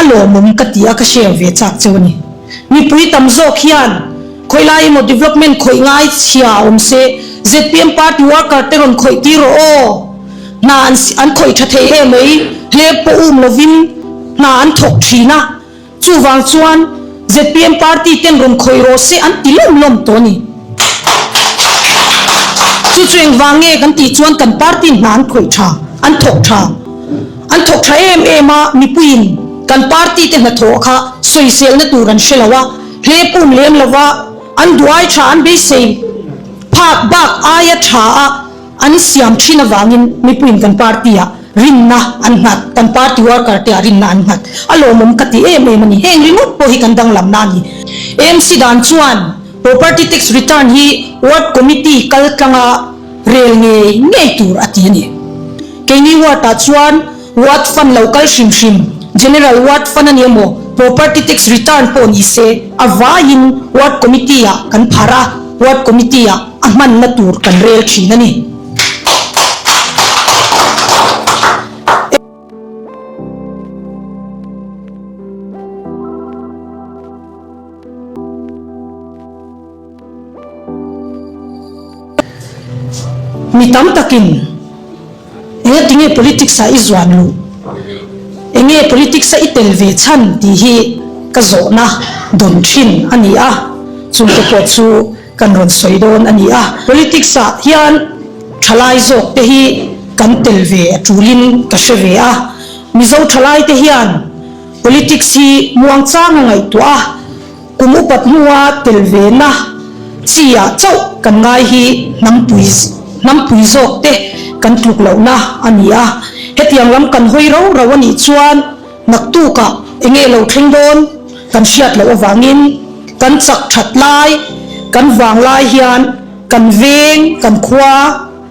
lawmawm ka ti a, ka share ve chak cheu a ni. Mipui tam zawk hian khawilai emaw development khawih ngai chhia awm se, zpm party worker te rawn khawih tir rawh aw, hna an an khawih tha thei em mai, hlep pawh um lovin hna an thawk thin a, Chuvang chuan zpm party ten rawn khawih rawh se an ti lawm lawm tawh a ni. Chu chu engvang nge kan tih chuan kan party hna an khawih tha, an thawk tha. An thawk tha em em a, mipuiin kan party te hnathawh kha sawiselna tur an hre lo a, hlep um lem lo va, an duai tha an beisei phak bak aia tha a, An siam thin avangin mipuiin kan party ah rinna an nghat, kan party worker te ah rinna an nghat. A lawmawm ka ti em em a ni. Heng ringawt pawh hi kan danglamna a ni. AMC dan chuan property tax return hi ward committee kal tlanga rel ngei ngei tur a ti a ni. Keini ward ah chuan ward fund lo kal hrim hrim, general ward fund a ni emaw, property tax return pawh ni se a vaiin ward committee ah kan phar a, ward committee ah a hmanna tur kan rel thin a ni. Mi tam takin enge tinge politics ah i zuan luh, enge politics a i tel ve chhan tih hi ka zawhna dawn thin a ni a, chungte pawh chu Kan rawn sawi dawn a ni a. Politics ah hian thalai zawk te hi kan tel ve a tulin ka hre ve a. Mizo thalai te hian politics hi muangchang a ngaihtuah a, kum upat hnua tel ve na chi ah chauh kan ngai hi hnampui hnampui zawk te kan tluk lohna a ni a. Hetiang lam kan hawi rau rau a nih chuan Naktukah enge lo thleng dawn kan hriat loh avangin kan chak that lai, kan vang lai hian kan veng, kan khua,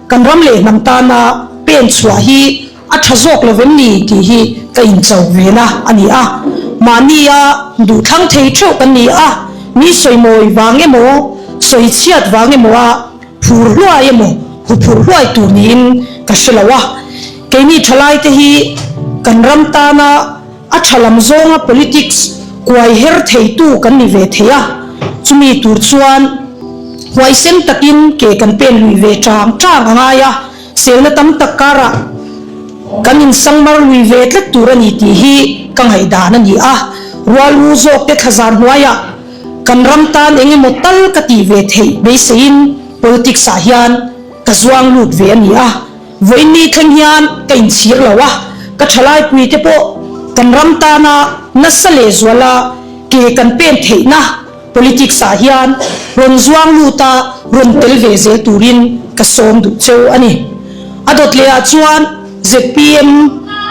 kan ram leh hnam tana pen chhuah hi a tha zawk lo vem ni tih hi ka incho ve na a ni a. Mahnia duhthlang thei theuh kan ni a, mi sawimawi vang emaw, sawichhiat vang emaw a Phur hluai emaw, hu phur hluai tur niin ka hre lo a. Keini thalaite hi kan ram tana a tha lam zawnga politics kuai her theitu kan ni ve thei a, chumi tur chuan huaisen takin ke kan pen lui ve chang chang a ngai a, selna tam tak karah kan insangmar lui ve tlat tur a ni tih hi ka ngaihdan a ni a. Rual u zawkte thlazar hnuaiah Kan ram tan eng emaw tal ka tih ve theih beiseiin politics ah hian ka zuang lut ve a ni a, vawiinni thleng hian ka inchhir lo a, ka thalaipui te pawh kan ram tana nasa leh zuala ke kan pen theihna politics ah hian rawn zuang lut a rawn tel ve zel turin ka sawm duh cheu a ni. A dawt leh ah chuan zpm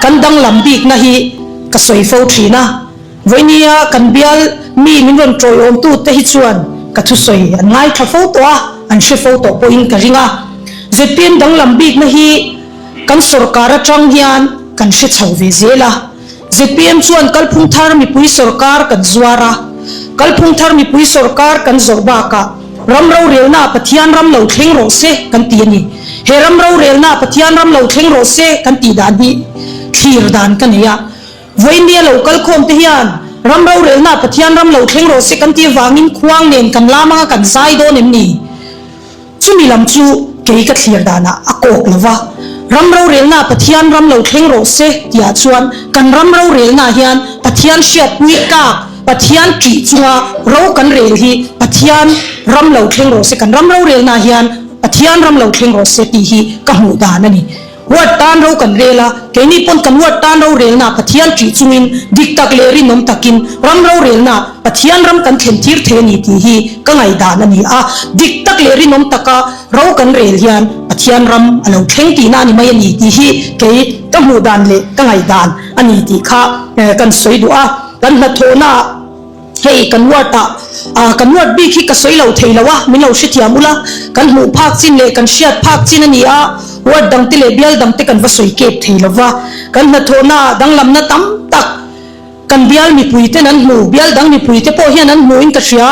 kan danglam bikna hi ka sawi fo thin a. Vawinia kan bial mi min rawn tawiawmtu te hi chuan ka thusawi an ngaithla fo tawh a, an hre fo tawh pawhin ka ring a. Zpm danglam bikna hi kan sawrkar atang hian kan hre chho ve zel a. Zpm chuan kalphung thar mipui sawrkar kan zuar a, kalphung thar mipui sawrkar kan zawrh bakah ram rorelnaah Pathian ram lo thleng rawh se kan ti a ni. He ram rorelnaah Pathian ram lo thleng rawh se kan tih dan hi thlir dan ka nei a. Vawinia lo kal khawm te hian ram rorelna Pathian ram lo thleng rawh se kan tih avangin khuang nen kan lam anga kan zai dawn em ni? Chumi lam chu kei ka thlir danah a kawk lo va, ram rorelna Pathian ram lo thleng rawh se tihah chuan kan ram rorelna hian Pathian hriatpui tlak, Pathian ṭih chunga ro kan rel hi Pathian ram lo thleng rawh se, kan ram rorelna hian Pathian ram lo thleng rawh se tih hi ka hmuh dan a ni. Ward tan ro kan rel a, keini pawn kan ward tan rorelna Pathian ṭih chungin dik tak leh rinawm takin ram rorelna Pathian ram kan thlen tir thei a ni tih hi ka ngaihdan a ni a. Dik tak leh rinawm taka ro kan rel hian Pathian ram a lo thleng tihna a ni mai a ni tih hi kei ka hmuh dan leh ka ngaihdan a ni tih kha kan sawi duh a. Kan hnathawhnaah. Hei kan ward ah ah kan ward bik hi ka sawi lo thei lo a, min lo hrethiam ula, kan hmuh phak chin leh kan hriat phak chin a ni a, ward dang te leh bial dang te kan va sawi kep thei lo va, kan hnathawhna ah danglamna tam tak kan bial mipui ten an hmu, bial dang mipui te pawh hian an hmu in ka hria,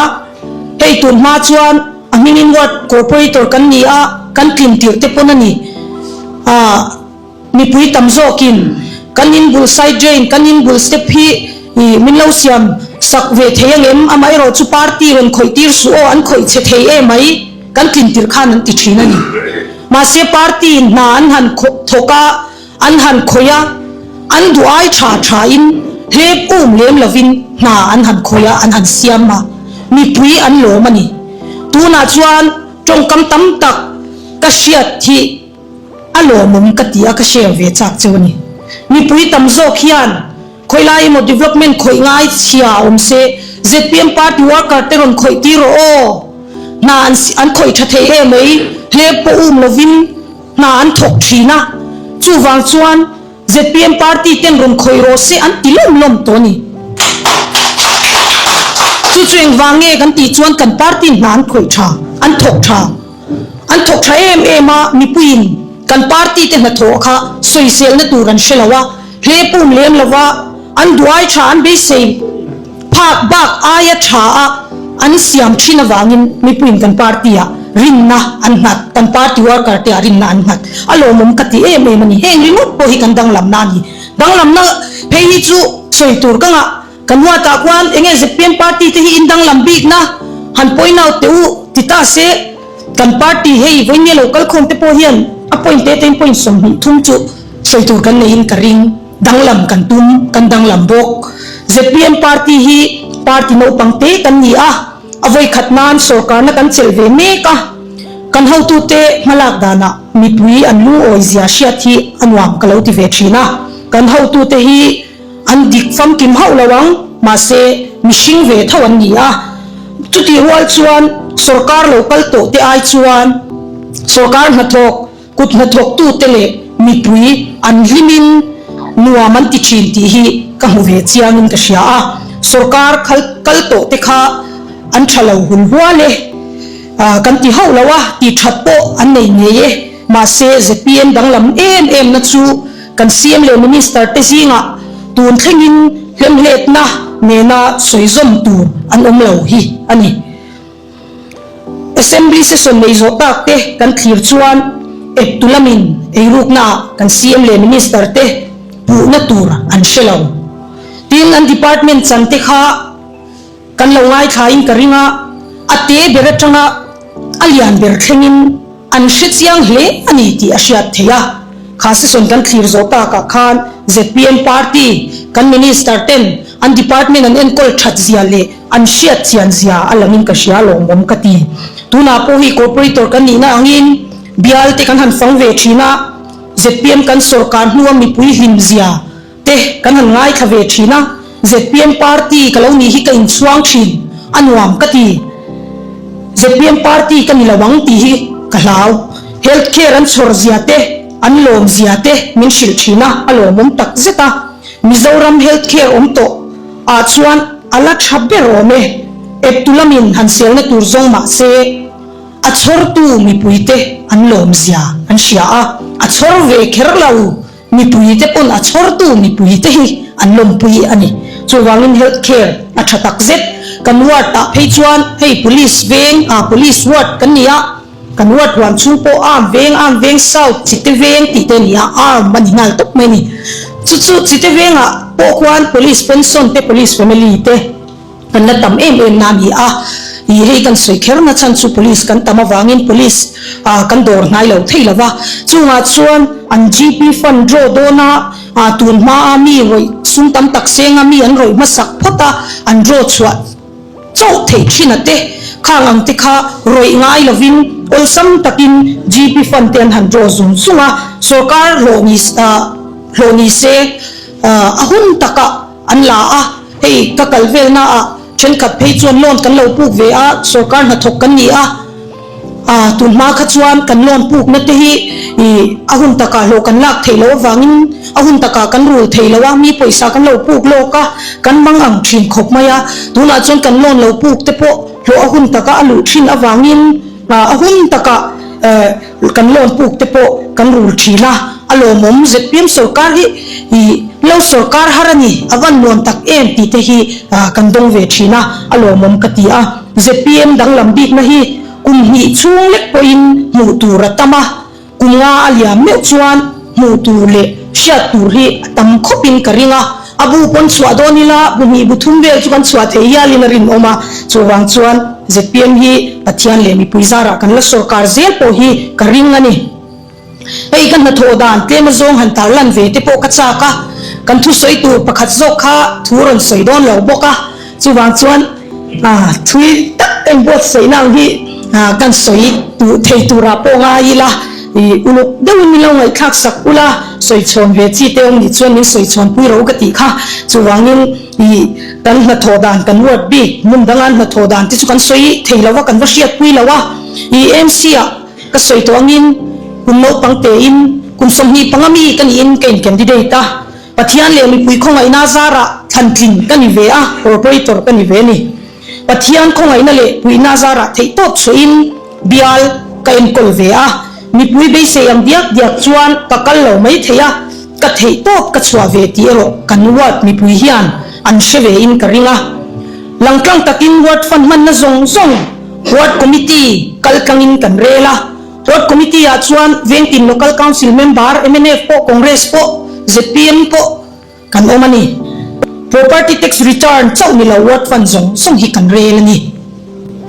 hei tun hma chuan a hmingin ward corporator kan ni a, kan tlin tirh te pawn a ni ah. Mipui tam zawkin kan in bul side drain, kan in bul step hi I min lo siam sak ve thei angem? Amaherawh chu party rawn khawih tir suh aw, an khawih chhe thei em mai, kan tlin tirh khan an ti thin a ni. Mahse party in hna an han thawk a, an han khawih a, an duh ai tha tha in hlep um lem lovin hna an han khawih a, an han siam a, mipui an lawm a ni. Tunah chuan tawngkam tam tak ka hriat hi a lawmawm ka ti a, ka share ve chak cheu a ni. Mipui tam zawk hian Khawilai emaw development khawih ngai chhia awm se, zpm party worker te rawn khawih tir rawh aw. Hna an an khawih tha thei em mai, hlep pawh um lovin hna an thawk thin a, chuvang chuan zpm party ten rawn khawih rawh se an ti lawm lawm tawh a ni. Chu chu engvang nge kan tih chuan kan party hna an khawih tha, an thawk tha. An thawk tha em em a, mipuiin kan party te hnathawh kha sawiselna tur an hre lo a, hle pum lem lo va, an duai tha an beisei phak bak aia tha a an siam thin avangin mipuiin kan party ah rinna an nghat, kan party worker te ah rinna an nghat. A lawmawm ka ti em em a ni. Heng ringawt pawh hi kan danglamna a ni. Danglamna phei hi chu sawi tur ka ngah. Kan huatah khuan enge zpm party te hi in danglam bikna han point out teh u ti ta se, kan party hei vawinia lo kal khawm te pawh hian a point te te in point 20 thum chu sawi tur kan neiin ka ring, danglam kan tum, kan danglam bawk. Zpm party hi party naupang te kan ni a, a vawi khat nan sorkarna kan chelh ve mek a, kan hotute hmalak danah mipui an lungawi zia hriat hi a nuam ka lo ti ve thin a, kan hotute hi An dik famkim hauh lo ang, mahse mihring ve tho an ni a. Chutih rual chuan sorkar lo kal tawh te ai chuan sorkar hnathawk, kut hnathawktute leh mipui an hlimin nuam an ti thin tih hi ka hmu ve chiangin ka hria a. Sorkar kal tawh te kha an tha lo hun hual e. Kan ti hauh lo a, tih that pawh an nei ngei e. Mahse zpm danglam em em na chu Kan CM leh Minister te zingah tun thlengin hlemhletna nena sawizawm tur an awm lo hi a ni. Assembly session nei zawh tak te kan thlir chuan eptu lamin eiruknaah kan CM leh Minister te puhna tur an hre lo. Tin, an department chan te kha kan lo ngaithlain ka ring a, a te ber atanga a lian ber thlengin An hre chiang hle a ni tih a hriat theih a, kha session kan thlir zawh takah khan zpm party kan minister ten an department an enkawl that zia leh an hriat chian zia a langin ka hria lawmawm ka ti. Tunah pawh hi corporator kan nihna angin bial te kan han fang ve thin a, zpm kan sawrkar hnua mipui hlim zia te kan han ngaithla ve thin a, zpm party ka lo nih hi ka inchhuang thin, a nuam ka ti. Zpm party ka ni lo ang tih hi ka hlau. Health care an chhawr zia te, an lawm zia te min hrilh thin a, a lawmawm tak zet a. Mizoram health care awm tawh ah chuan a la tha ber awm e. Eptu lamin han selna tur zawng mah se a chhawrtu mipuite an lawm zia an hria a, a chhawr ve kher lo. Mipui te pawn a chhawrtu mipui te hi an lawmpui a ni. Chuvangin health care a tha tak zet. Kan ward ah phei chuan hei police veng ah police ward kan ni a, kan ward huan chhung pawh arm veng, arm veng south, chite veng tih te a ni a, arm a ni nghal tawp mai a ni. Chu chu chite veng ah pawh khuan police pension te police family te. Kan la tam em em na a ni a, ih hei kan sawi kher na chhan chu police kan tam avangin police ah kan dawr hnai lo thei lo va, chungah chuan an GP fund draw dawn a, ah tun hma a mi rawih sum tam tak seng a mi an rawih hmasak phawt a, an draw chhuah chauh theih thin a te, khang ang te kha rawih ngai lovin awlsam takin GP fund te an han draw zung zung a, sorkar hlawh ni ah hlawh ni se ah a hun takah An la a, hei ka kal velna ah thenkhat phei chuan loan kan lo puk ve a, sorkar hnathawk kan ni a, ah tun hma kha chuan kan loan pukna te hi ih a hun takah hlawh kan lak theih loh avangin a hun takah kan rul thei lo a, mi pawisa kan lo puk lawk a, kan mang ang thin khawp mai a, tunah chuan kan loan lo puk te pawh hlawh a hun taka a luh thin avangin ah a hun takah eh Kan loan puk te pawh kan rul thin a, a lawmawm zpm sorkar hi ih lo sorkar har a ni, a van nuam tak em tih te hi kan dawng ve thin a, a lawmawm ka ti a. Zpm danglam bikna hi kum hnih chhung lek pawhin hmuh tur a tam a, kum nga a liam meuh chuan hmuh tur leh hriat tur hi a tam khawpin ka ring a. A bu pawn chhuah dawn ila, bu hnih bu thum vel chu kan chhuah thei hialin a rinawm a, chuvang chuan zpm hi Pathian leh mipui zarah kan la sawrkar zel pawh hi ka ring a ni. Hei ka hnathawh dan tlem azawng han tarlan ve te pawh ka chak a, kan thusawi tur pakhat zawk kha thu rawn sawi dawn lo bawk a, chuvang chuan thui tak ka inbuatsaihna ang hi kan sawi duh thei turah pawh ngai ila, uluk deuhin min lo ngaihthlak sak ula, sawi chhawn ve chi te awm nih chuan min sawi chhawn pui ro ka tih kha, chuvangin kan hnathawh dan kan word bik hmun danga an hnathawh dan te chu kan sawi thei lo a, kan va hriatpui lo a, MC ah. Ka sawi tawh angin kum naupang tein kum 25 mi ka niin ka in candidate a, Pathian leh mipui khawngaihna zarah thlantlin ka ni ve a, corporator ka ni ve a ni. Pathian khawngaihna leh puihna zarah theihtawp chhuahin bial ka enkawl ve a, mipui beisei ang diak diak chuan ka kal lo mai thei a, ka theihtawp ka chhuah ve tih erawh kan ward mipui hian an hre ve in ka ring a. Langtlang takin ward fund hmanna zawng zawng Ward Committee kal tlangin kan rel a, Ward Committee ah chuan Vengtin Local Council member, mnf pawh, Congress pawh, zpm pawh kan awm a ni. Property Tax Return chauh ni lo Ward Fund zawng zawng hi kan rel a ni.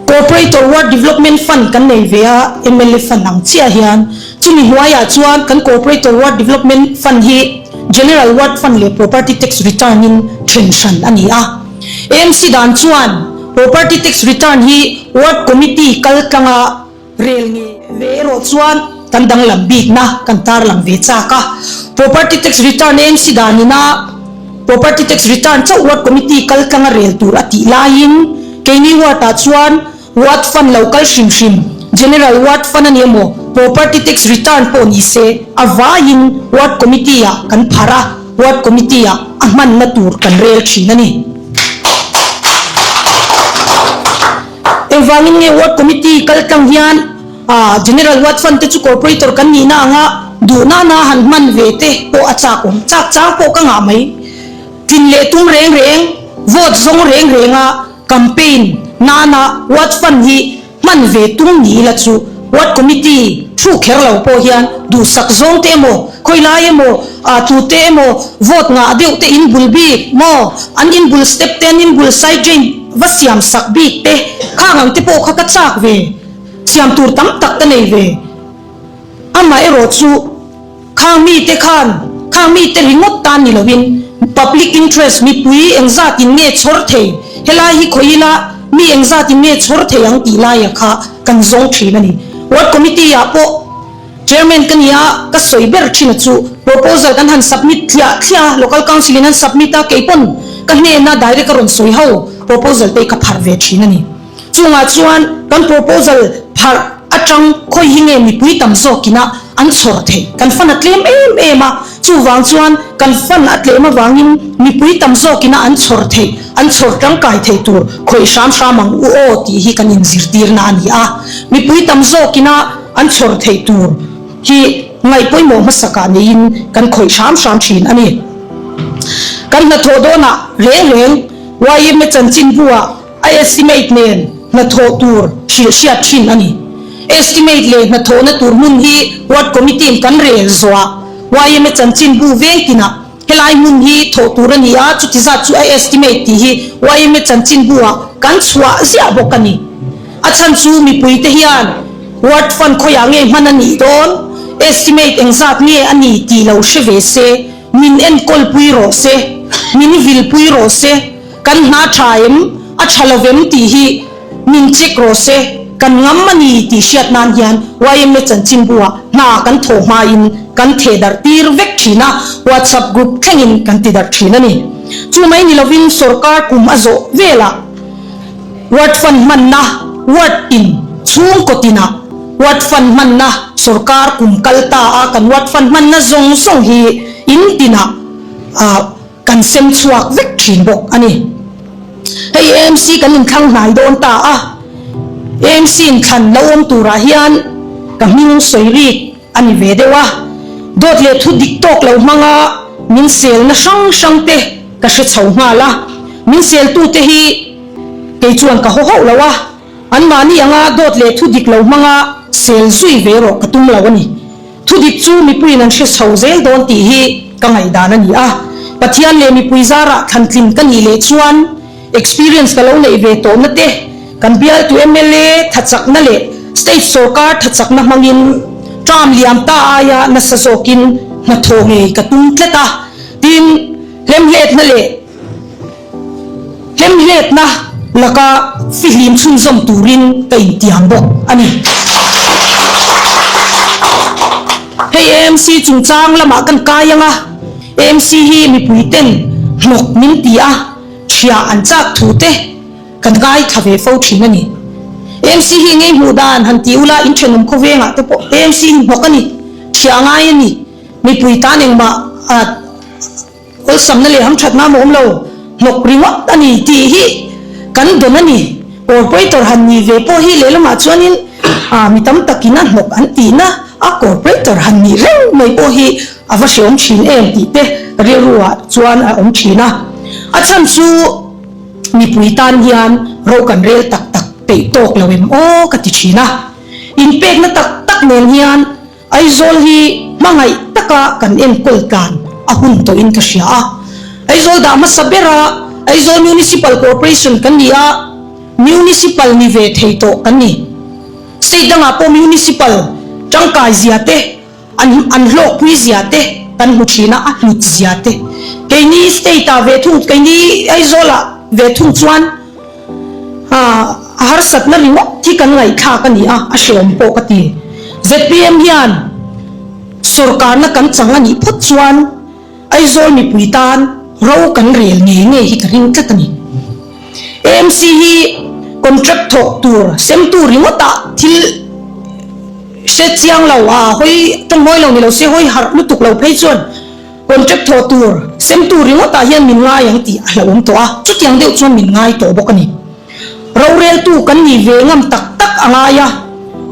Corporator Ward Development Fund kan nei ve a, mla Fund ang chiah hian. Chumi hnuaiah chuan kan Corporator Ward Development Fund hi General Ward Fund leh Property Tax Return in then hran a ni a. AMC dan chuan Property Tax Return hi Ward Committee kal tlanga rel nge ve erawh chuan kan danglam bikna kan tarlang ve chak a. Property Tax Return AMC dan ina Property Tax Return chauh Ward Committee kal tlanga rel tur a tih laiin keini Ward ah chuan Ward Fund lo kal hrim hrim, General Ward Fund a ni emaw, Property Tax Return pawh ni se, a vaiin Ward Committee ah kan phar a, Ward Committee ah a hmanna tur kan rel thin a ni. Engvangin nge Ward Committee kal tlang hian General Ward Fund te chu Corporator kan nihna anga duhna na han hman ve te pawh a chak awm, chak chang pawh ka ngah mai. Tlin leh tum reng reng, vote zawng reng renga Campaign nana Ward Fund hi hman ve tum ni ila chu Ward Committee thu kher lo pawh hian duhsak zawng te emaw, khawi lai emaw, ah tute emaw vote ngah deuh te in bul bik maw, an in bul step te, an in bul side drain va siam sak bik te khang ang te pawh kha ka chak ve, siam tur tam tak ka nei ve. Amaherawh chu. Khang mite khan, khang mite ringawt tan ni loin public interest mipui engzatin nge chhawr thei, helai hi khawi ila mi engzatin nge chhawr thei ang tih laia kha kan zawng thin a ni. Ward Committee ah pawh Chairman ka ni a, ka sawi ber thin a chu proposal kan han submit thliah thliah a, Local Council in an submit a, kei pawn ka hnena direct a rawn sawi ho proposal te hi ka pharh ve thin a ni. Chungah chuan kan proposal pharh atang khawi hi nge mipui tam zawkina an chhawr theih? Kan fund a tlem em em a, chuvang chuan kan fund a tlem avangin mipui tam zawkina an chhawr theih, an chhawr tangkai thei tur khawih hram hram ang u aw tih hi kan inzirtirna a ni a. Mipui tam zawkina an chhawr theih tur hi ngaih pawimawh hmasakah neiin kan khawih hram hram thin a ni. Kan hnathawh dawnah reng reng yma chanchinbu-ah A estimate nen hnathawh tur hrilh hriat thin a ni. Estimate leh hnathawhna tur hmun hi Ward Committee in kan rel zawhah yma chanchinbu veng tinah helai hmun hi thawh tur a ni a, chuti zat chu a estimate tih hi yma chanchinbu ah kan chhuah ziah bawk a ni. A chhan chu mipui te hian Ward Fund khawiah nge hman a nih dawn, estimate engzat nge a ni tih lo hre ve se, min enkawlpui rawh se, min vilpui rawh se. Kan hna tha em, a tha lo vem tih hi min check rawh se, kan ngam a ni tih hriat nan hian yma chanchinbu ah hna kan thawh hmain kan theh darh tir vek thin a, WhatsApp group thlengin kan ti darh thin a ni. Chu mai ni lovin sorkar kum a zawh velah ward fund hmanna ward tin chhungkaw tinah ward fund hmanna sorkar kum kal ta a kan ward fund hmanna zawng zawng hi in tinah ah Kan sem chhuak vek thin bawk a ni. Hei AMC kan inthlang hnai dawn ta a, AMC inthlan lo awm turah hian ka hming sawi rik a ni ve deuh a, dawt leh thu dik tawk lo hmanga min selna hrang hrang te ka hre chho nghal a, min seltute hi kei chuan ka haw hauh lo a, anmahni anga dawt leh thu dik lo hmanga sel zui ve erawh ka tum lo a ni. Thudik chu mipuiin an hre chho zel dawn tih hi ka ngaihdan a ni a. Pathian leh mipui zarah thlantlin ka nih leh chuan experience ka lo neih ve tawhna te, kan bialtu mla thachakna leh state sorkar thachakna hmangin term liam ta aia nasa zawkin hnathawh ngei ka tum tlat a, tin hlemhletna leh Hlemhletna laka fihlim chhunzawm turin ka intiam bawk a ni. Hei AMC chungchang lamah kan kai ang a, AMC hi mipui ten hnawk min ti a, ṭhia an chak thu te kan ngaithla ve fo ṭhin a ni. AMC hi ngei hmuh dan han ti ula inthenawm khawvengah te pawh AMC hi hnawk a ni, ṭhia ngai a ni, mipui tan engmah a. Awlsamna leh hamthatna a awm lo, hnawk ringawt a ni tih hi kan dawn a ni. Corporator han nih ve pawh hi lehlamah chuanin mi tam takin a hnawk an tihna a corporator han nih reng mai pawh hi a va hreawm thin em tih te rilruah chuan a awm thin a. A chhan chu mipui tan hian ro kan rel tak tak peih tawk lo em aw ka ti thin a. Inpekna tak tak nen hian Aizawl hi hmangaih taka kan enkawl tlan a hun tawhin ka hria a. Aizawl dah hmasa bera Aizawl Municipal Corporation kan ni a, Municipal ni ve thei tawh kan ni. State dangah pawh Municipal tangkai zia te, an an hlawkpui zia te kan hmu thin a, a hlut zia te. Keini state ah ve thung, keini Aizawlah ve thung chuan A harsatna ringawt hi kan ngaihthlak a ni a, a hreawm pawh ka ti. Zpm hian sawrkarna kan chang a nih phawt chuan Aizawl mipui tan ro kan rel ngei ngei hi ka ring tlat a ni. AMC hi contract thawk tur semtu ringawtah thil hre chiang lo a, hawi tawnghawi lo ni lo se hawi harh lutuk lo phei chuan Contract thawh tur semtu ringawtah hian min ngai ang tih a hlauhawm tawh a, chutiang deuh chuan min ngai tawh bawk a ni. Roreltu kan nih ve ngam tak tak a ngai a,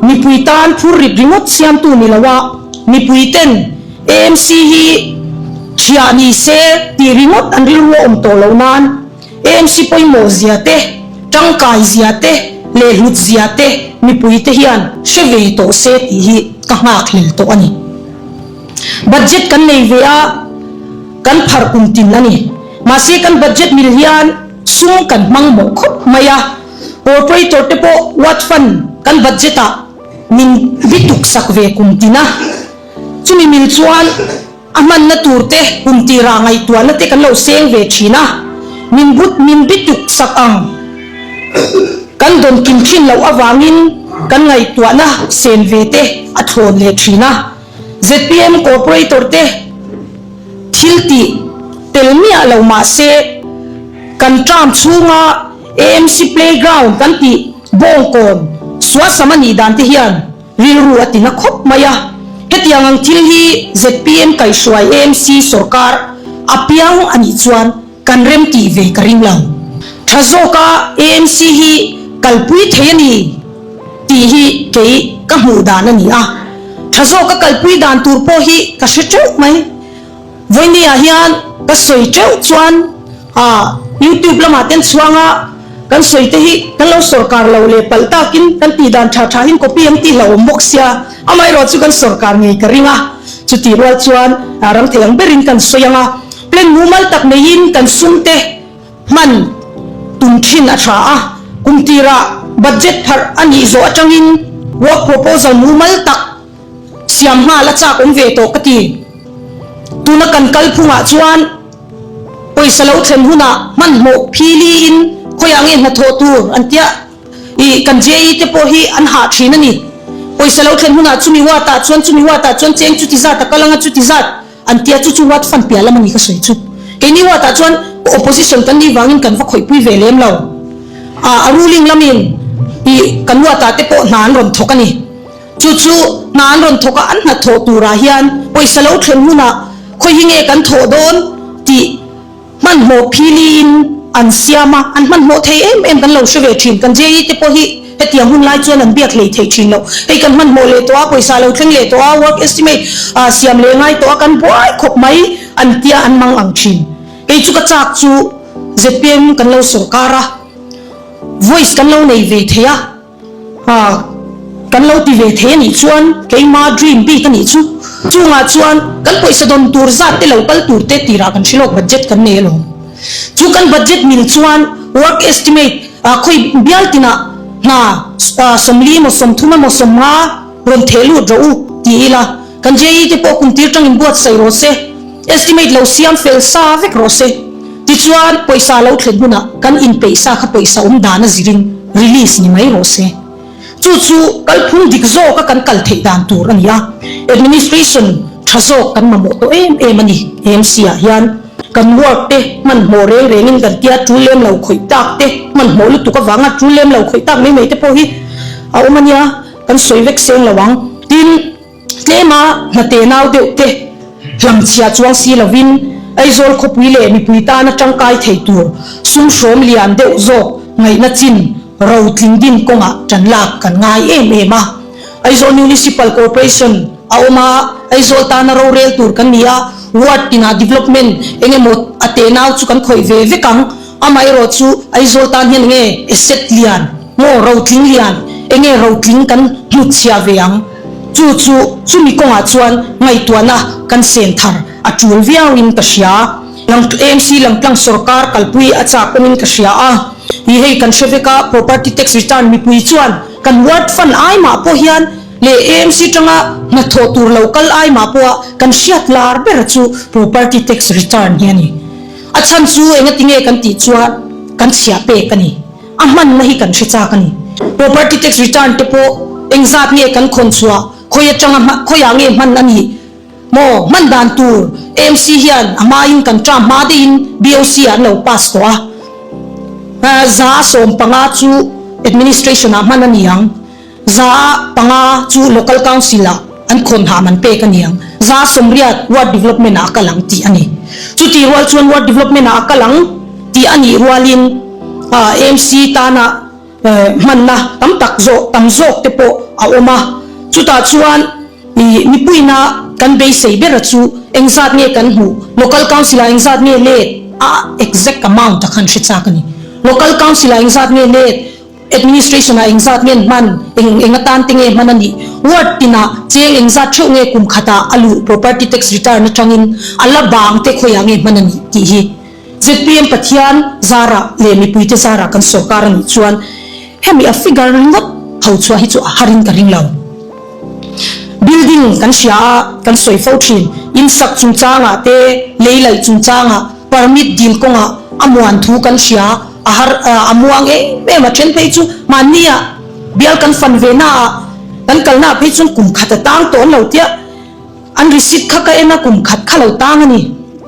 mipui tan phur rit ringawt siamtu ni lo a, mipui ten AMC hi thiah ni se tih ringawt an rilru a awm tawh loh nan AMC pawimawh zia te, tangkai zia te leh hlut zia te mipui te hian hre ve tawh se tih hi ka nghakhlel tawh a ni. Budget kan nei ve a, kan pharh kum tin a ni. Mahse kan budget mil hian sum kan hmang mawh khawp mai a, corporator te pawh ward fund kan budget ah min bituk sak ve kum tin a. Chumi mil chuan a hmanna tur te kum tirah ngaihtuahna te kan lo seng ve thin a, min but min bituk sak ang kan dawn kim thin loh avangin kan ngaihtuahna sen ve te a thlawn leh thin a. Zpm Corporator te thil tih tel miah lo mah se kan term chhunga AMC playground kan tih bawngkawn suasam a nih dan te hian rilru a tina khawp mai a. Hetiang ang thil hi zpm kaihhruai AMC sawrkar a piang a nih chuan kan rem tih ve ka ring lo. Tha zawka AMC hi kalpui thei a ni tih hi kei ka hmuh dan a ni a. Tha zawka kalpui dan tur pawh hi ka hre teuh mai. Vawinia hian ka sawi teuh chuan YouTube lamah ten chhuanga kan sawi te hi kan lo sawrkar lo leh palh takin kan tih dan tha tha hin copy an tih hlauhawm bawk sia. Amaherawhchu chu kan sawrkar ngei ka ring a. Chutih rual chuan rang thei ang berin kan sawi ang a. Plan mumal tak neiin kan sumte hman tum thin a tha a, kum tirah budget pharh a nih zawh atangin work proposal mumal tak siam nghal a chak awm ve tawh ka ti. Tuna kan kalphungah chuan pawisa lo thlen hunah hmanhmawh philiin khawiah nge hnathawh tur an tia. Ih, kan JE te pawh hi an hah thin a ni. Pawisa lo thlen hunah chumi ward ah chuan chumi ward ah chuan cheng chuti zat a kal anga chuti zat an tia chu chu ward fund piah lam a ni ka sawi chu. Keini ward ah chuan opposition kan nih vangin kan va khawihpui ve lem lo. Ah, a ruling lamin ih kan ward ah te pawh hna an rawn thawk a ni. Chu chu hna an rawn thawk a, an hnathawh turah hian pawisa lo thlen hunah khawi hi nge kan thawh dawn tih Hmanhmawh philiin an siam a, an hmanhmawh thei em em kan lo hre ve thin. Kan JE te pawh hi hetiang hun lai chuan an biak hlei thei thin lo. Hei kan hmanhmawh leh tawh a, pawisa lo thleng leh tawh a, work estimate siam leh ngai tawh a, kan buai khawp mai an tia an mang ang thin. Kei chu ka chak chu zpm kan lo sawrkar a, voice kan lo nei ve thei a. kan lo ti ve thei a nih chuan keima dream bik a nih chu. Chungah chuan kan pawisa dawn tur zat te lo kal tur te tirah kan hre lawk budget kan nei alawm. Chu kan budget mil chuan work estimate khawi bial tinah hna 40 emaw 30 emaw 50 rawn theh lut rawh u ti ila kan JE te pawh kum tir tangin buatsaih rawh se, estimate lo siam fel sa vek rawh se. Tichuan pawisa lo thlen hunah kan inpeih sa kha pawisa awm dan a zirin release ni mai rawh se. Chu chu kalphung dik zawka kan kal theih dan tur a ni a, administration tha zawk kan mamawh tawh em em a ni. AMC ah hian kan work te hmanhmawh reng rengin kan tia tul lem lo khawih tak te hmanhmawh lutuk avanga tul lem lo khawih tak mai mai te pawh hi a awm a nia, kan sawi vek seng lo ang. Tin. Tlema hnate nau deuh te hlamchhia chuang si lovin Aizawl khawpui leh mipui tana tangkai thei tur sum hrawm lian deuh zawk ngaihna chin rotling din kawngah tan lak kan ngai em em a. Aizawl Municipal Corporation a awm a, Aizawl tana rorel tur kan ni a, ward tinah development eng emaw a tenau chu kan khawih ve vek ang. Amaherawh chu Aizawl tan hian enge asset lian maw rotling lian enge rotling kan hnutchhiah ve ang? Chu chu chumi kawngah chuan ngaihtuahna kan sen thar a tul viauin ka hria. AMC langtlang sorkar kalpui a chak awmin ka hria a, hi hei kan hre vek a, property tax return mipui chuan kan ward fund ai mah pawh hian leh AMC tanga hnathawh tur lo kal ai mah pawha kan hriat lar ber chu property tax return hi a ni. A chhan chu engatinge kan tih chuan kan chhiah pek a ni. A hmanna hi kan hre chak a ni. Property tax return te pawh engzat nge kan khawn chhuah, khawi atanga hma, khawiah nge hman a nih maw, hman dan tur AMC hian a hmain kan term hma deuhin BOC ah an lo pass tawh a. 150 chu administration ah hman a ni ang. 500 chu Local Council ah an khawn hah man pek a ni ang. 80 Ward Development ah a kal ang tih a ni. Chutih rual chuan Ward Development ah a kal ang tih a nih rualin AMC tana hmanna tam tak zawh tam zawk te pawh a awm a. Chutah chuan mipuina kan beisei bera chu engzat nge kan hmuh, Local Council ah engzat nge let a exact amount a khan hre chak a ni. Local Council ah engzat nge let Administration ah engzat nge hman, eng eng atan te nge hman a nih? Ward tinah cheng engzat theuh nge kum khatah a luh property tax return atangin a la bang te khawiah nge hman a nih tih hi zpm Pathian zarah leh mipuite zarah kan sorkar a nih chuan hemi a figure ringawt ho chhuah hi chu a harin ka ring lo. Building kan hria a, kan sawi fo thin. In sak chungchangah te, lei laih chungchangah, permit dil kawngah a muan thu kan hria. A har a muang em em a then phei chu mahni ah bial kan fan ve na ah kan kal na ah phei chuan kum khat a tang tawh an lo tia an receipt kha ka en a kum khat kha lo tang a ni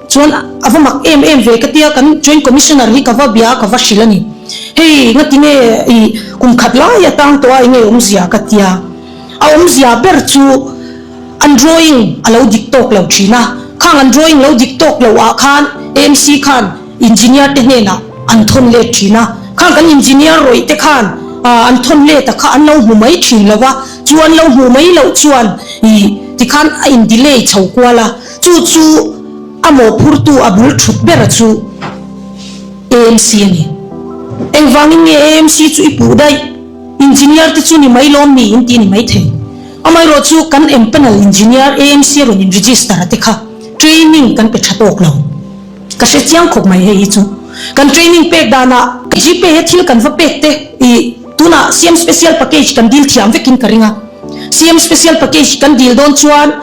chuan a va mak em em ve ka tia kan joint commissioner hi ka va bia a ka va hrilh a ni hei ngatinge i kum khat lai a tang tawh a enge awmzia ka tia a awmzia ber chu an drawing a lo dik tawk lo thin a khang an drawing lo dik tawk loh ah khan AMC khan Engineer te hnenah an thawn let thin a, khang kan engineer rawih te khan an thawn let a kha an lo hmu mai thin lo va, chu an lo hmuh mai loh chuan ih tikhan a in delay chho kual a, chu chu a mawhphurtu a bul thut ber a chu AMC a ni. Engvangin nge AMC chu i puh daih? Engineer te chu ni mai lawm ni in tih ni mai thei. Amaherawh chu kan empanel engineer AMC rawn in register a te kha training kan pe tha tawk lo. Ka hre chiang khawp mai hei hi chu. Kan training pek danah Gpay a thil kan va pek te i tunah CM special package kan deal thiam vekin ka ring a. CM special package kan deal dawn chuan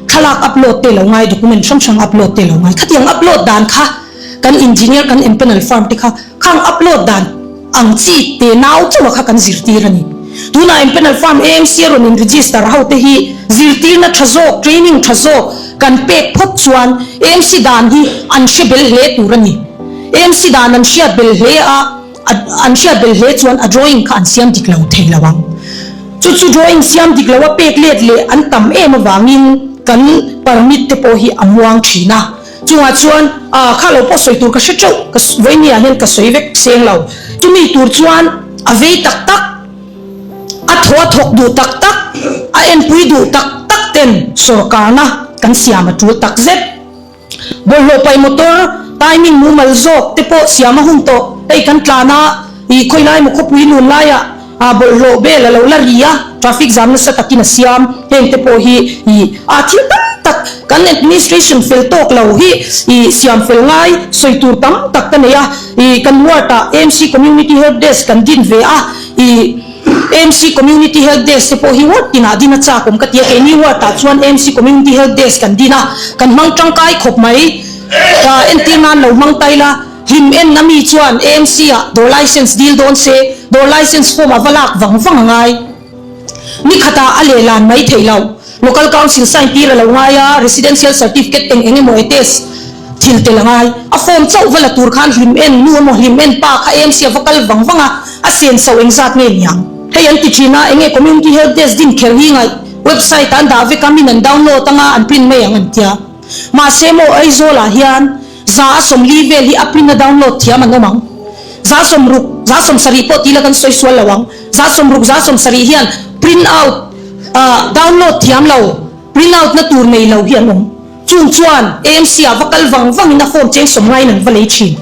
thlalak upload te lo ngai, document hrang hrang upload te lo ngai. Khatiang upload dan kha kan engineer kan empanel firm te kha khang upload dan ang chi te nau chauha kha kan zirtir a ni. Tunah empanel firm AMC a rawn in register ho te hi zirtirna tha zawk, training tha zawk kan pek phawt chuan AMC dan hi an hre bel hle tur a ni. AMC dan an hriat bel hle a, an hriat bel hle chuan a drawing kha an siam dik lo thei lo ang. Chu chu drawing siam dik lo a pek let leh an tam em avangin kan permit te pawh hi a muang thin a. Chungah chuan, Ah, kha lo pawh sawi tur ka hre teuh, ka vawinia hian ka sawi vek seng lo. Chumi tur chuan a vei tak tak, a thaw a thawk duh tak tak, a enpui duh tak tak ten sawrkarna kan siam a tul tak zet. Bawlhhlawh paih motor timing mumal zawk te pawh siam a hun tawh. Hei kan tlan a, ih khawilai maw khawpui lun laiah bawlhhlawh bel a lo la ri a. traffic jam nasa takin a siam, heng te pawh hi ih ah thil tam tak kan administration fel tawk lo hi ih siam fel ngai sawi tur tam tak ka nei a, ih kan ward ah AMC Community Help Desk kan din ve a, ih AMC Community Help Desk te pawh hi ward tinah din a chak awm ka ti a, keini ward ah chuan AMC Community Help Desk kan din a, kan hmang tangkai khawp mai, entir nan lo hmang ta ila. Hlim en a mi chuan AMC ah dawr license dil dawn se, dawr license form a va lak vang vang a ngai. Ni khatah a lehlan mai theih loh. Local Council sign tir a lo ngai a, residential certificate eng eng emaw attest thil tel a ngai. A form chauh va la tur khan hlim en nu emaw hlim en pa kha AMC a va kal vang vang a, a sen so engzat nge niang? Hei an ti thin a, enge Community Help Desk din kher hi ngaih? Website ah an dah vek a, min an download anga an print mai ang an tia. Mahse maw Aizawl ah hian 140 vel hi a print a download thiam an awm ang. 60, 70 pawh tila kan sawi sual lo ang. 60, 70 hian print out ah download thiam lo, print out na tur nei lo hi an awm. Chung chuan AMC ah va kal vang vang in a form cheng sawm ngaiin an va lei thin.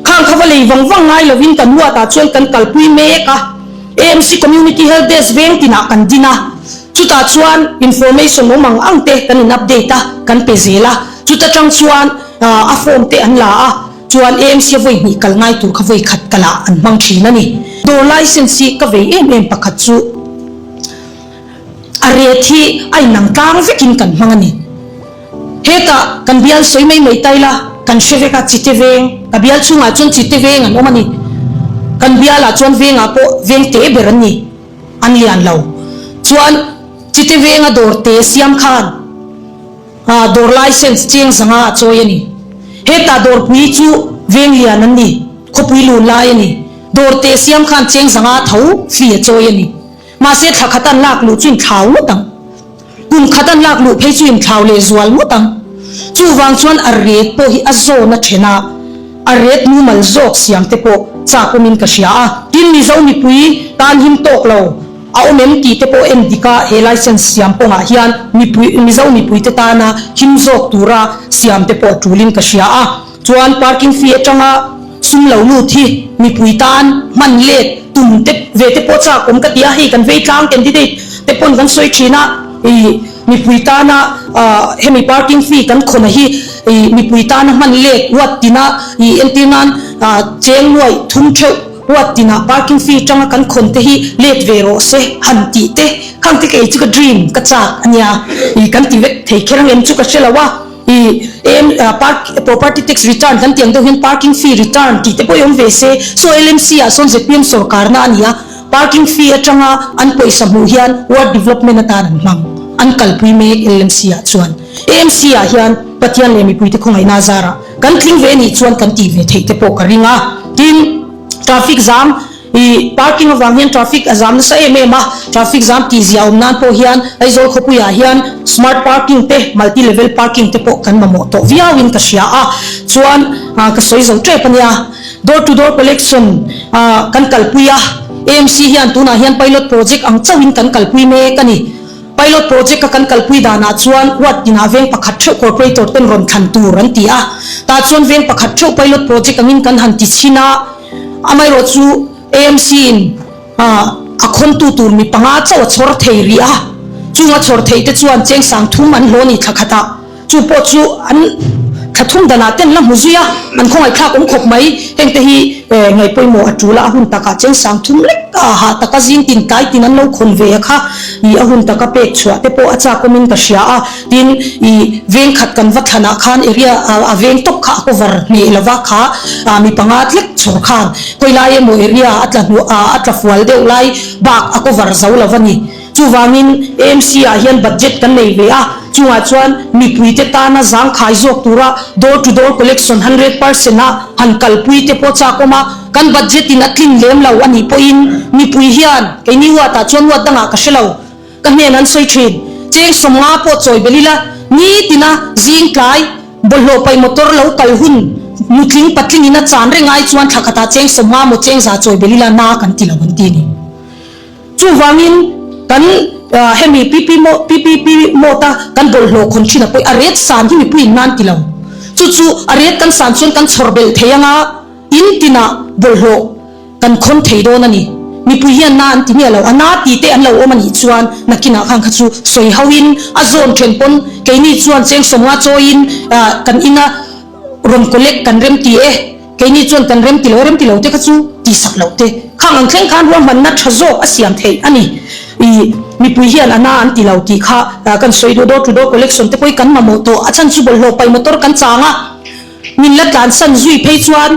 Khang kha va lei vang vang ngai lovin kan ward ah chuan kan kalpui mek a. AMC Community Health Desk veng tinah kan din a, chutah chuan information awm ang ang te kan in update a, kan pe zel a, chuta tang chuan a form te an la a, chuan AMC a vawi hnih kal ngai tur kha vawi khat kalah an hmang thin a ni. Dawr license hi ka vei em em pakhat chu a rate hi a inang tlang vekin kan hmang a ni. Hetah kan bial sawi mai mai ta ila, kan hre vek a, Chite veng, ka bial chhungah chuan Chite veng an awm a ni. Kan bialah chuan vengah pawh veng te ber an ni, an lian lo. Chuan Chite venga dawr te siam khan dawr license cheng zanga a chawi a ni. Hetah dawrpui chu veng lian an ni, khawpui lun lai a ni. Dawr te siam khan cheng zanga tho fee a chawi a ni. Mahse thla khat an lak luh chu inthlau ngawt ang. Kum khat an lak luh phei chu inthlau leh zual ngawt ang. Chuvang chuan a ret pawh hi a zawn a then a, a ret mumal zawk siam te pawh chak awmin ka hria a. Tin Mizo mipui tan him tawk lo a awm em tih te pawh en dik a, he license siam kawngah hian mipui Mizo mipui te tana him zawk tura siam te pawh a tulin ka hria a. Chuan parking fee atanga sum lo lut hi mipui tan hman let tum te ve te pawh chak awm ka ti a, hei kan vei tlang candidate te pawn kan sawi thin a, ih mipui tana hemi parking fee kan khawna hi ih mipui tana hman let huat tina ih entir nan cheng nuaih thum theuh huat tina parking fee atanga kan khawn te hi let ve rawh se han tih te khang te kei chu ka dream ka chak ania ih kan ti vek thei kher ang em chu ka hre lo a. I em park property tax return kan tih ang deuh hian parking fee return tih te pawh hi awm ve se. Saw LMC ah sawn zpm sorkarna a ni a, parking fee atanga an pawisa hmuh hian ward development atan an hmang, an kalpui mek LMC ah chuan. AMC ah hian Pathian leh mipuite khawngaihna zarah kan tling ve nih chuan kan tih ve theih te pawh ka ring a. Tin, traffic zam I parking avang hian traffic a zam nasa em em a, traffic zam tih zia awm nan pawh hian Aizawl khawpuiah hian smart parking te, multi level parking te pawh kan mamawh tawh viauin ka hria a, chuan ka sawi zo tep a nia. Door to door collection kan kalpui a, AMC hian tunah hian pilot project ang chauhin kan kalpui mek a ni. Pilot project a kan kalpui danah chuan ward tinah veng pakhat theuh corporator ten rawn thlan tur an ti a, tah chuan veng pakhat theuh pilot project angin kan han ti chhin a, Amaherawh chu AMC in a khawntu tur mi panga chauh a chhawr thei rih a, chung a chhawr theih te chuan cheng sang thum an hlaw ni thla khat ah, chu pawh chu an thla thum dan ah ten la hmu zui a, an khawngaihthlak awm khawp mai, heng te hi ngaih pawimawh a tul a, a hun takah cheng sang thum lek a hah taka zing tin tlai tin an lo khawn ve a kha ih a hun taka pek chhuah te pawh a chak awmin ka hria a, tin ih veng khat kan va thlan ah khan area a veng tawp kha a cover hneh lova kha ah mi panga tlek chhawr khan khawi lai emaw area a tla hnuah ah a tla fual deuh lai bak a cover zo lo a ni. Chuvangin AMC ah hian budget kan nei ve a, chungah chuan mipuite tana zangkhai zawk tura door to door collection 100% a han kalpui te pawh chak awm a, kan budget in a tlin lem lo a nih pawhin mipui hian keini ward ah chuan ward dangah ka hre lo. Ka hnen an sawi thin. Cheng sawmnga pawh chawi belh ila, nitina zing tlai bawlhhlawh paih motor lo kal hun nutling patling in a chan reng ai chuan thla khatah cheng sawmnga maw cheng za chawi belh ila na kan ti lo an ti a ni. Chuvangin kan hemi PP PPP mode a kan bawlhhlawh khawn thin a pawih a ret san hi mipui in nan ti lo. Chu chu a ret kan san chuan kan chhawr belh thei anga in tinah bawlhhlawh kan khawn thei dawn a ni. Mipui hian na an ti miah lo, a na ti te an lo awm a nih chuan nakinah khan kha chu sawi ho in a zawn then pawn keini chuan cheng sawmnga chawiin kan ina rawn collect kan rem ti e, keini chuan kan rem ti lo, rem ti lo te kha chu tihsak loh te khang ang thleng khan ruahmanna tha zawk a siam theih a ni. I mipui hian a na an ti lo tih kha kan sawi duh, door to door collection te pawh hi kan mamawh tawh, a chhan chu bawlhhlawh paih motor kan chang a, min la tlansan zui phei chuan.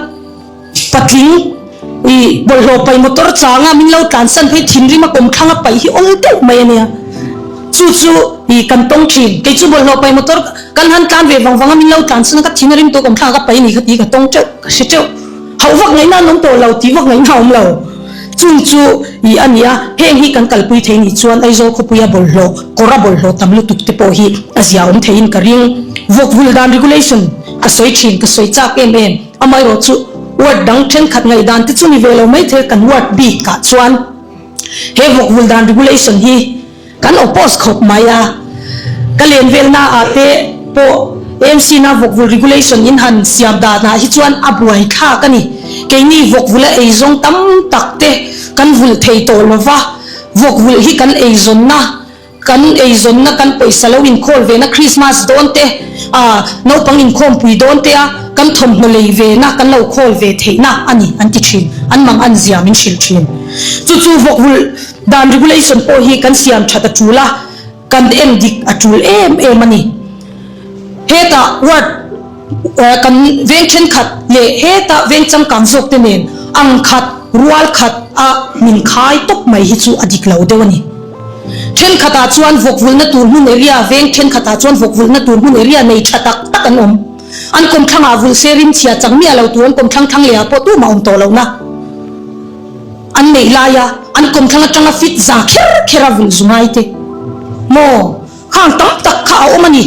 Patling, I bawlhhlawh paih motor changa min lo tlansan phei thinrim a kawmthlang a paih hi awl deuh mai a nia. Chu chu i kan tawng thin. Kei chu bawlhhlawh paih motor kan han tlan ve vang vang a min lo tlansan a ka thin a rim tawh kawmthlang ah ka paih a ni kha tih ka tawng teuh, ka hre teuh. Hauh vak ngaihna an awm tawh lo tih vak ngaihna a awm lo. Chung chu i a nia, heng hi kan kalpui thei nih chuan Aizawl khawpuia bawlhhlawh, kawra bawlhhlawh tam lutuk te pawh hi a zia awm theiin ka ring. Vawkvul dan regulation ka sawi thin, ka sawi chak em em. Amaherawh chu ward dang thenkhat ngaihdan te chu ni ve lo mai thei kan ward bik ah chuan he vawkvul dan regulation hi kan oppose khawp mai a, ka len velna ah te pawh AMC na vawkvul regulation in han siam dan ah hi chuan a buai thlak a ni. Keini vawkvula eizawng tam tak te kan vulh thei tawh lova, vawkvulh hi kan eizawnna Kan eizawnna kan pawisa lo inkhawl vena Christmas dawn te, ah naupang inkhawmpui dawn te a kan thawmhnaw lei vena kan lo khawl ve theihna a ni an ti thin, an mang an zia min hrilh thin. Chu chu vawkvulh dan regulation pawh hi kan siam that a tul a, kan en dik a tul em em a ni. Hetah ward kan veng thenkhat leh hetah veng changkang zawk te nen ang khat, rual khat a min khai tawp mai hi chu a dik lo deuh a ni. Thenkhatah chuan vawkvulhna tur hmun area, veng thenkhatah chuan vawkvulhna tur hmun area nei tha tak tak an awm. An kawmthlangah vulh se rimchhia chang miah lo tur an kawmthlang thlang leh ah pawh tumah awm tawh lohna an neih laia an kawmthlang atanga fit za kher kher a vulh zu ngai te maw khang tam tak kha a awm a ni.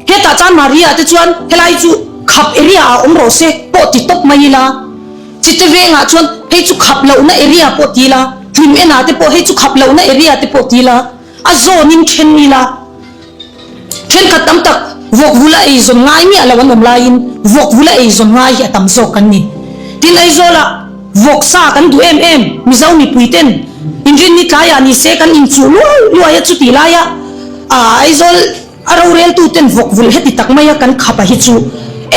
Hetah chuan Maria te chuan helai chu khap area ah awm rawh se pawh ti tawp mai ila. Chite vengah chuan hei chu khap lohna area pawh ti ila, hlim enah te pawh hei chu khap lohna area te pawh ti ila, a zawnin then ila. Thenkhat tam tak vawk vula eizawn ngai miah lo an awm laiin vawk vula eizawn ngai hi a tam zawk kan ni. Tin Aizawlah vawk sa kan duh em em, Mizo mipui ten inrinni tlaiah ni se kan inchuh luai luai a chutih laia Aizawl A roreltuten vawk vulh heti tak maia kan khap a hi chu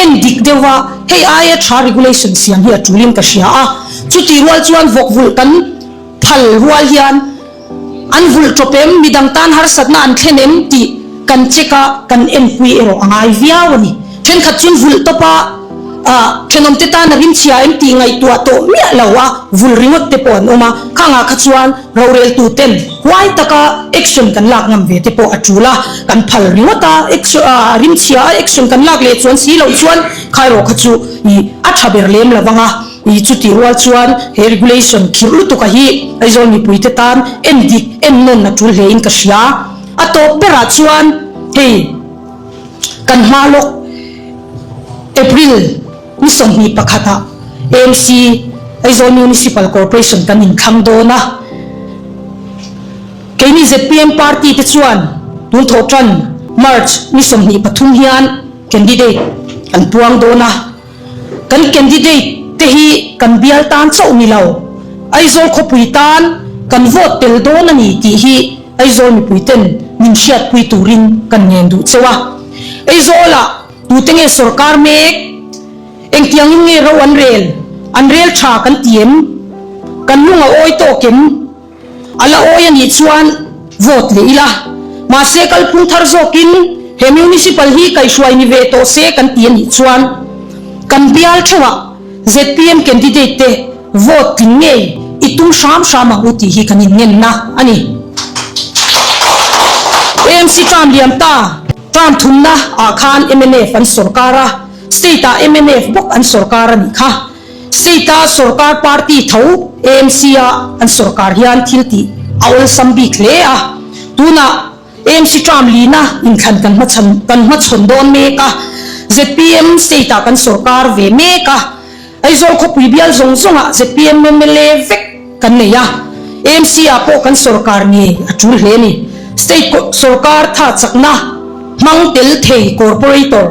en dik deuh a, hei aia tha regulation siam hi a tulin ka hria a. Chutih rual chuan vawk vulh kan phal rual hian an vulh tawp em, midang tan harsatna an thlen em tih kan check a, kan enpui erawh a ngai viau a ni. Thenkhat chuan vulh tawp a, thenawmte tan a rimchhia em tih ngaihtuah tawh miah lo a vulh ringawt te pawh an awm a, khangah kha chuan Roreltuten huai taka action kan lak ngam ve te pawh a tul a, kan phal ringawt a, a rimchhia a action kan lak leh chuan si loh chuan khaerawh kha chu i a tha ber lem lo vang a, i chutih rual chuan he regulation khirh lutuk a hi Aizawl mipuite tan en dik en nawn a tul hle in ka hria. A tawp berah chuan hei kan hma lawk April Ni 21 ah AMC, Aizawl Municipal Corporation kan inthlang dawn a. Keini zpm party te chuan tun thawh tan March ni 23 hian candidate kan puang dawn a. Kan candidate te hi kan bial tan chauh ni lo, Aizawl khawpui tan kan vote tel dawn a ni tih hi Aizawl mipui ten min hriatpui turin kan ngen duh cheu a. Aizawlah Tute nge sorkar mek? Engtiangin nge ro an rel? An rel tha kan ti em? Kan lung a awi tawk em? A la awi a nih chuan vote leh ila. Mahse kalphung thar zawkin he municipal hi kaihhruai ni ve tawh se kan ti a nih chuan kan bial theuhah zpm candidate te vote tling ngei i tum hram hram ang u tih hi kan inngenna a ni. AMC term liam ta. Term thumna ah khan mnf an sorkar a, state ah mnf bawk an sorkar a nih kha. State a sorkar party tho AMC a an sorkar hian thil tih a awlsam bik hle a. Tunah AMC term lina inthlan kan hmachhan kan hmachhawn dawn mek a, zpm state ah kan sorkar ve mek a. Aizawl khawpui bial zawng zawngah zpm mla vek kan nei a, AMC ah pawh kan sorkar ngei a tul hle a ni. State sorkar tha chakna hmang tel thei corporator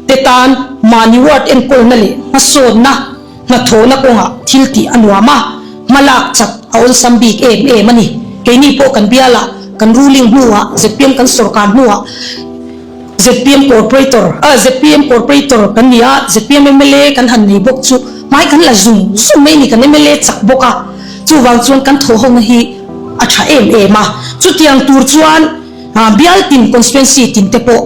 te tan mahni ward enkawlna leh hmasawnna hnathawhna kawngah thil tih a nuam a. Hmalak chak a awlsam bik em em a ni. Keini pawh kan bialah kan ruling hnuah zpm kan sorkar hnuah zpm corporator ah zpm corporator kan ni a, zpm mla kan han nei bawk chu hmai kan la zung zung mai a ni kan mla chak bawk a, chuvang chuan kan thawhhona hi a tha em em a. Chutiang tur chuan bial tin constituency tin te pawh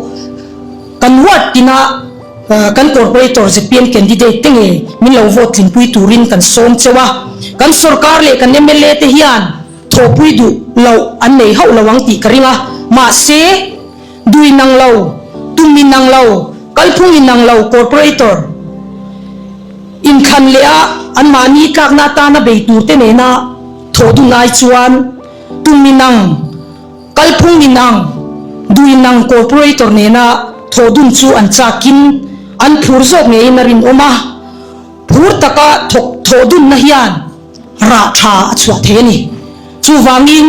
kan ward tina Kan Corporator zpm candidate te nge min lo vote tlinpui turin kan sawm cheu a, kan sorkar leh kan mla te hian thawhpui duh loh an nei hauh lo ang tih ka ring a, mahse duh inang lo, tum inang lo, kalphung inang lo Corporator inthlan leh a anmahni tlakna atana bei tur te nena thawh dun ai chuan tum inang Kalphung inang, duinang corporator nena thawhdun chu an chakin an phur zawk ngeiin a rinawm a, phur taka thawk thawhdunna hian rah tha a chhuah thei a ni. Chuvangin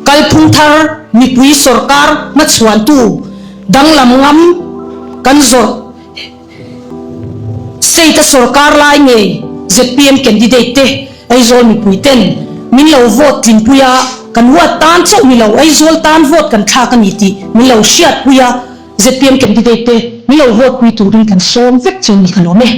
kalphung thar mipui sorkar hmachhuantu danglam ngam kan zawrh State a sorkar lai ngei zpm candidate te Aizawl mipui ten min lo vote tlinpui a, kan huat tan chauh ni lo Aizawl tan vote kan thlak a ni tih min lo hriatpui a, zpm candidate te min lo vote pui turin kan sawm vek chu ni ka lawm e.